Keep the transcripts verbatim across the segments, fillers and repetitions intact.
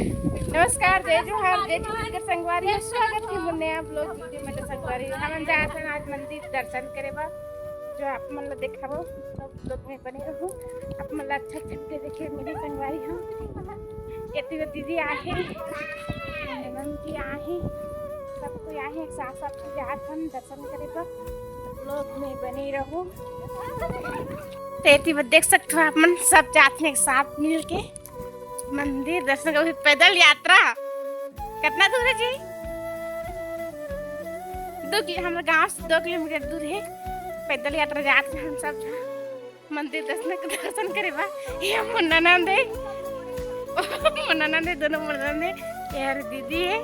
नमस्कार, जय जोहार, जय छत्तीसगढ़ संगवारी, स्वागत हे मोर नया vlog video में। तो संगवारी, हमन जात हन आज मंदिर दर्शन करे बर, जो आप मन ला देखाबो, सब vlog में बने रहू। आप मन ला अच्छा अच्छा video देखे मिली संगवारी हो। एती वो दीदी आहे, ननद जी आहे, सब कोई आहे, एक साथ साथ जात हन दर्शन करे बर। Vlog में बने रहू। तो एती वो देख सकते हो आप मन, सब जात हन एक साथ मिल के मंदिर दर्शन करे, पैदल यात्रा। कितना दूर है जी? दो किलो, हमारे गांव से दो किलोमीटर दूर है। पैदल यात्रा जात हन हम सब झन मंदिर दर्शन, दर्शन करे बा। ये मोर ननद है, मोर ननद है, दोनों मोर ननद है। ये हर दीदी है।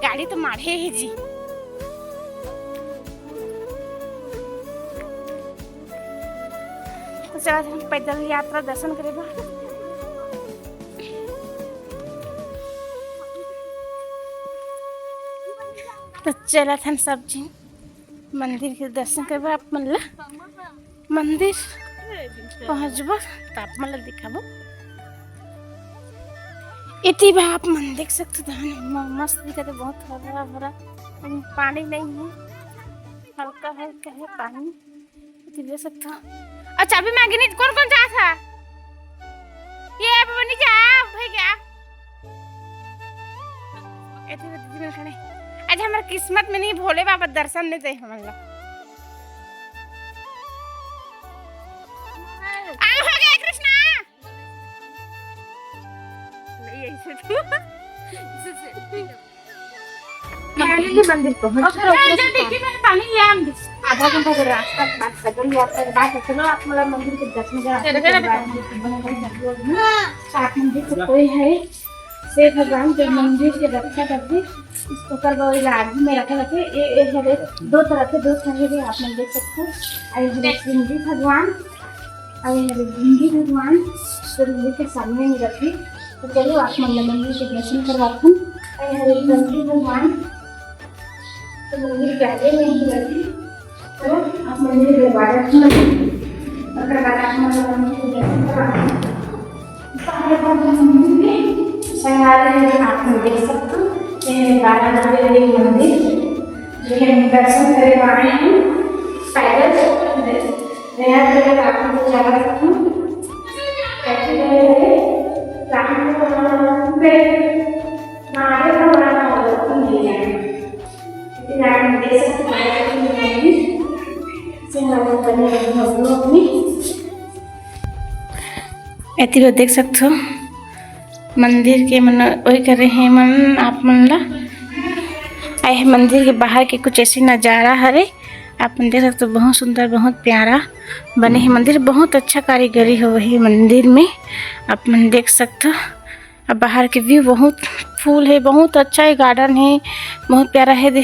गाड़ी तो माढ़े है जी। तो चला हम पैदल यात्रा दर्शन करे बा। तो चला थन सब झन मंदिर के दर्शन करे बा। आप मन ला मंदिर पहुंचबो त आप मन ला दिखाबो। एती बा आप मन देख सकते हो, धान म-, मस्त दिखत है, बहुत हरा भरा, लेकिन पानी नहीं है, हल्का हल्का है पानी। एती देख सकते हो। अच्छा, अभी मैं गिनी, कौन कौन जात है? ये बबनी जा, भैया। एती बा दीदी मन खड़े। आज हमारे किस्मत में नहीं, भोले बाबा दर्शन नहीं दे हमन ला। आ, हो गया कृष्णा। नहीं, ऐसे तो। फाइनली मंदिर पहुंच गए। जा, जा, देखिए, मैं पानी ले आऊंगी। आधा घंटा के रास्ता के बाद पैदल यात्रा के बाद चलो, आप मतलब मंदिर के दर्शन करा। तेरे, तेरे, तेरे। साथ में देख सकते हैं, शिव भगवान के मंदिर के रक्षा करते, ओकर बर ओला आगू में रखे रहते। ए, ए हरे दो तरह के, दो तरह के आप मन देख सकते हो। आ ये हरे शिव जी भगवान, आ ये हरे गणेश भगवान, तो मंदिर के सामने में रखे। तो चलो, आप मन ला मंदिर के दर्शन करवाथन। आ ये हरे गणेश भगवान, तो मंदिर के आगे में ही रखे। तो आप मंदिर के दरवाजा खोलो, ओकर बाद आप मन ला मंदिर के दर्शन करवाथन। संगवारी हो, आप मन देख सकते हो, ये बारह ज्योतिर्लिंग मंदिर, जो है हम दर्शन करे बर आए हैं पैदल। नया जगह आप मन चला सकते हो, कैसे गए हैं, राम को वहाँ पे महादेव का बड़ा भगवती मिल गया है। लेकिन आप मन देख सकते हो, बारह ज्योतिर्लिंग मंदिर से हम लोग बने रहे हम लोग भी। एती बर देख सकथो, मंदिर के मन ओई करे हे मन आप मन ला। आ ये मंदिर के बाहर के कुछ ऐसे नजारा हरे, आप मन देख सकथो, बहुत सुंदर, बहुत प्यारा बने हे मंदिर। बहुत अच्छा कारीगरी होए हे मंदिर में, आप मन देख सकथो। अब बाहर के व्यू बहुत फूल हे, बहुत अच्छा हे, गार्डन हे, बहुत प्यारा हे। दे,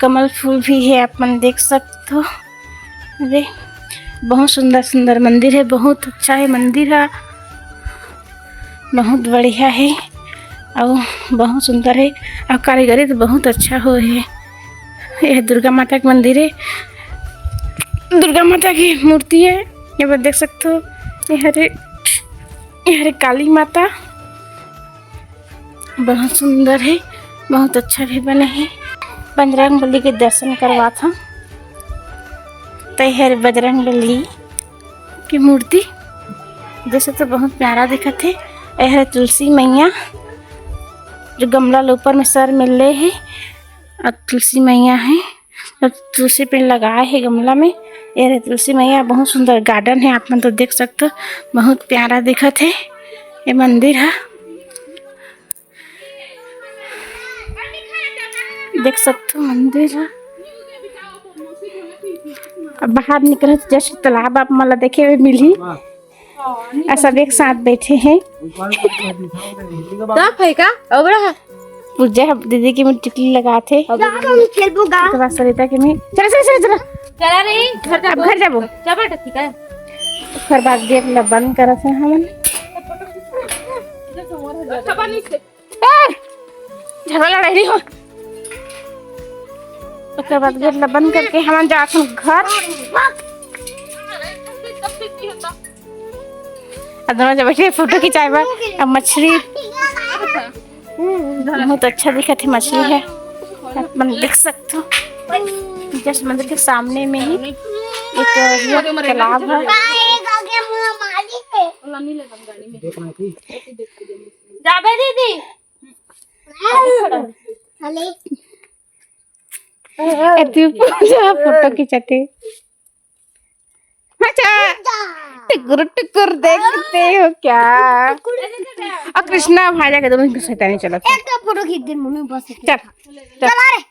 कमल फूल भी हे, आप मन देख सकथो। अरे, बहुत सुंदर सुंदर मंदिर हे, बहुत अच्छा हे मंदिर ह, बहुत बढ़िया हे अउ बहुत सुंदर हे अउ कारीगरी तो बहुत अच्छा होए हे। ये दुर्गा माता के मंदिर हे, दुर्गा माता की मूर्ति हे, ये बर देख सकथो। ये हरे, ये हरे काली माता, बहुत सुंदर हे, बहुत अच्छा भी बने हे। बजरंग बली के दर्शन करवात हन। त ये हरे बजरंग बली की मूर्ति, जैसे तो बहुत प्यारा दिखत हे। ये हरे तुलसी मैया, जो गमला ल ऊपर में सर में ले हे, अउ तुलसी मैया हे, अउ तुलसी पेड़ लगाए हे गमला में। ये हरे तुलसी मैया, बहुत सुंदर गार्डन हे, आप मन तो देख सकथो, बहुत प्यारा दिखत हे ये मंदिर ह। देख सकथो मंदिर ह। अब बाहर निकले तो जस्ट तालाब आप मन ला देखे हुए मिलही। आ सब एक साथ बैठे हैं। टप है का? ओबरा है। पूजा ह दीदी के में टिकली लगात हे। अब हम खेलबो गा। तो बस सरिता के में। चला, चला, चला, चला। चला रे, घर जा, अब घर जाबो। जा बेटा, ठीक है। ओकर बाद गेट ला बंद करत हे हमन। ए, झगड़ा लड़ाई नहीं हो। ओकर बाद गेट ला बंद करके हमन जात हन घर। अब दोनों जन बैठे फोटो खिंचाए बर। अब मछली बहुत अच्छा दिखत हे, मछली हे, अपन देख सकथो। जस्ट मंदिर के सामने में ही एक तालाब हे। जाबे दीदी। ए, तू पूजा फोटो खिंचाते। अच्छा, टुकुर टुकुर देखते हो क्या? और कृष्णा भाई जाके दोनों की शैतानी चलत हे। एक तो फोटो खींच दे मम्मी बस। चल, चल। चला रे।